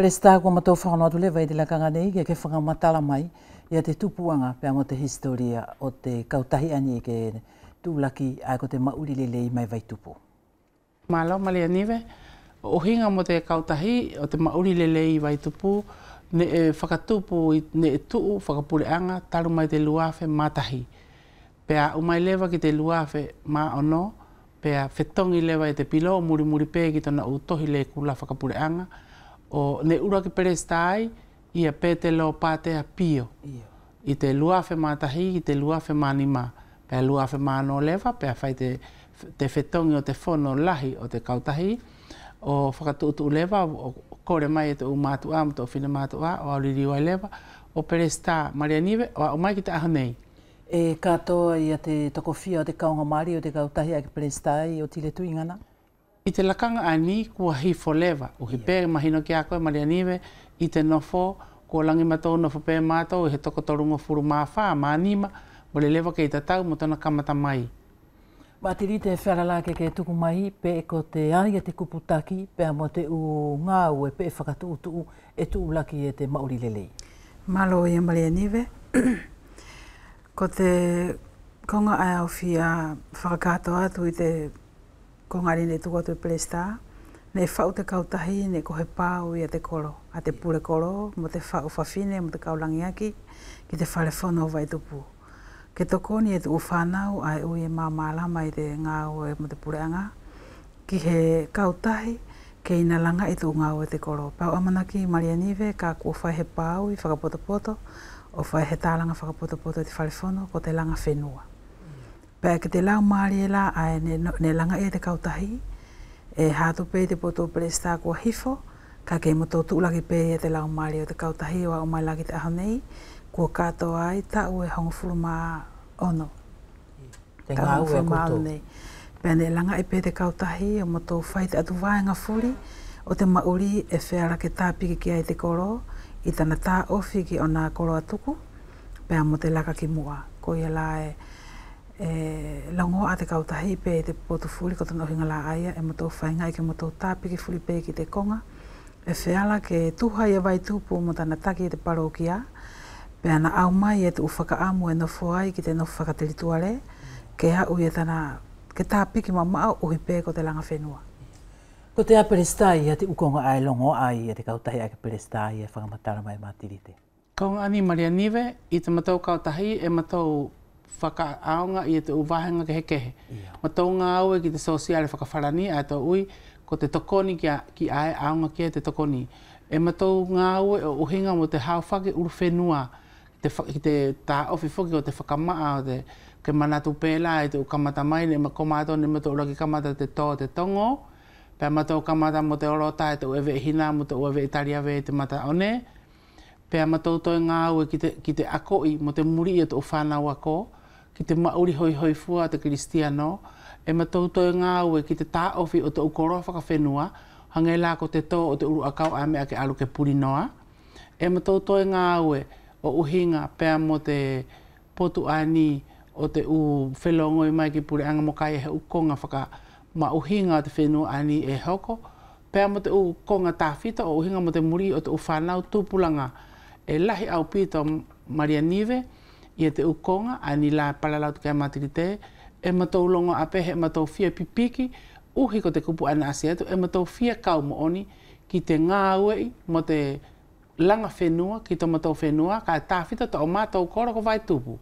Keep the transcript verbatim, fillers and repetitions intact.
Pelesita, kua matou fakaʻamu atu leva ʻi te lakaga nei ke ke fakamatala mai ia te tupuʻaga pea mo te hisitolia ʻo te kautahi ʻaeni ʻe ke tuʻulaki ai ko te Maʻuli Lelei mai Vaitupu. Malo Malia Nive, ʻo ʻuhiga mo te kautahi ʻo te Maʻuli Lelei Vaitupu, neʻe fakatupu ʻi, neʻe tuʻu fakapuleʻaga talu mai te lua afe ma tahi. Pea aʻu mai leva ki te lua afe ma ono, pea fetogi leva e te pilo mulimuli pe ki tona ʻu tohi lekula fakapuleʻaga, ʻo neʻe ʻuluaki pelesita ai ia Petelo Patea Pio. ʻI te lua afe ma tahi ki te lua afe ma nima, pea lua afe ma ono leva, pea fai te, te fetogi ʻo te fono lahi ʻo te kautahi, ʻo fakatuʻutuʻu leva, ʻo kole mai e te ʻu matuʻa mo te ʻu finematuʻa, ʻo au liliu ai leva ʻo pelesita. Malia Nive, ʻo aʻu mai ki te ʻaho nei. ʻE katoa ia te tokofia ʻo te kaugamalie ʻo te kautahi ʻae ke pelesita ai ʻo Tile Tuʻigana? ʻI te lakaga ʻaeni kua hifo leva, ʻuhi pe mahino kia koe Malia Nive, ʻi te nofo, kua lagi matou nofo pe matou ʻi he toko tolugofulu ma fa ma nima, mole leva kei tatau mo tona kamata mai. Matilite, feala la ke ke tuku mai pe ko te ʻaia te kupu taki pea mo te ʻu gaue pe fakatuʻutuʻu ʻe tuʻulaki e te Maʻuli Lelei. Malo ia Malia Nive. Ko te koga ʻae au fia fakakatoa atu ʻi te koga ʻaeni neʻe tuku atu e pelesita, neʻe faʻu te kautahi neʻe ko he pau ia te kolo, ʻa te pule kolo mo te faʻu fafine mo te kau lagiaki ki te fale fono Vaitupu. Ke tokoni e te ʻu fanau ʻae ʻe ui ʻe mamalama ʻi te gaue mo te puleʻaga ki he kautahi ke ina lagaʻi te ʻu gaue ʻa te kolo. Pea au ʻamanaki Malia Nive ka kua fai he paui fakapotopoto ʻo fai he talaga fakapotopoto ʻi te fale fono ko te laga fenua. Pea ki te laumalie la ʻae neʻe, neʻe lagaʻi e te kautahi, ʻe hatu pe ʻi te potu ʻo pelesita kua hifo, kaʻe kei matou tuʻulaki pe ia te laumalie ʻo te kautahi ʻo aʻu mai la ki te ʻaho nei, kua katoa ai taʻu ʻe hogofulu ma ono. Te gaue ʻa koutou. Pea neʻe lagaʻi pe te kautahi ʻo matou fai te atu vaega fuli ʻo te maʻuli ʻe feala ke tapiki ki ai te kolo ʻi tana taofi ki ʻona koloa tuku, pea mo te laka ki muʻa. Koia la ʻe, ʻe logoaʻa te kautahi pe ʻi te potu fuli ko tona ʻuhiga la ʻaia ʻe matou faigaʻi ke matou tapiki fuli pe ki te koga ʻe feala ke tuha ia Vaitupu mo tana taki ʻi te palokia, pea na aʻu mai ia te ʻu fakaʻamu ʻe nofo ai ki te nofo fakatelituale, ke aʻu ia tana, ke tapiki mamaʻo ʻuhi pe ko te laga fenua. Kotea pelesita ia te ʻu koga ʻae logoaʻa ia te kautahi ʻae ke pelesita ai ʻe fakamatala mai Matilite? Koga ʻaeni Malia Nive, ʻi te matou kautahi ʻe matou fakaʻaogaʻi e te ʻu vahega kehekehe. Ia. Matou gaue ki te sosiale fakafalani ʻae tou ui ko te tokoni kia, ki ʻae ʻaoga kia te tokoni. ʻE matou gaue ʻo ʻuhiga mo te haofaki ulufenua, te fa-, ki te taofi foki ʻo te fakamaʻa ʻo te, ke manatu pe la ʻi te ʻu kamata mai neʻe ma-, ko matou neʻe matou ʻuluaki kamata te to, te togo, pea matou kamata mo te olota e te ʻu ʻeveʻi hina mo te ʻu ʻeveʻi taliave ʻi te mataʻone. Pea matou toe gaue ki te, ki te akoʻi mo te muliʻi ʻo te ʻu fanau ako ki te maʻuli hoihoifua ʻo te kilisitiano. ʻE matou toe gaue ki te taofi ʻo te ʻu koloa fakafenua, hage la ko te to ʻo te ʻuluʻakau ʻae meʻa ke alu ke puli noa. ʻE matou toe gaue ʻo ʻuhiga pea mo te potu ʻaeni ʻo te ʻu felogoi mai ki puleʻaga mo kaia he ʻu koga fakamaʻuhiga ʻo te fenua ʻaeni ʻe hoko, pea mo te ʻu koga tafito ʻo ʻuhiga mo te muliʻi ʻo te ʻu fanau tupulaga. ʻE lahi ʻaupito Malia Nive ia te ʻu koga ʻaeni la palalau atu kia Matilite, ʻe matou logoaʻa pe he matou fia pipiki, ʻuhi ko te kupu ʻae na ʻasi atu, ʻe matou fia kau moʻoni ki te gaueʻi mo te laga fenua ki tomatou fenua, kae tafito tomatou kolo ko Vaitupu.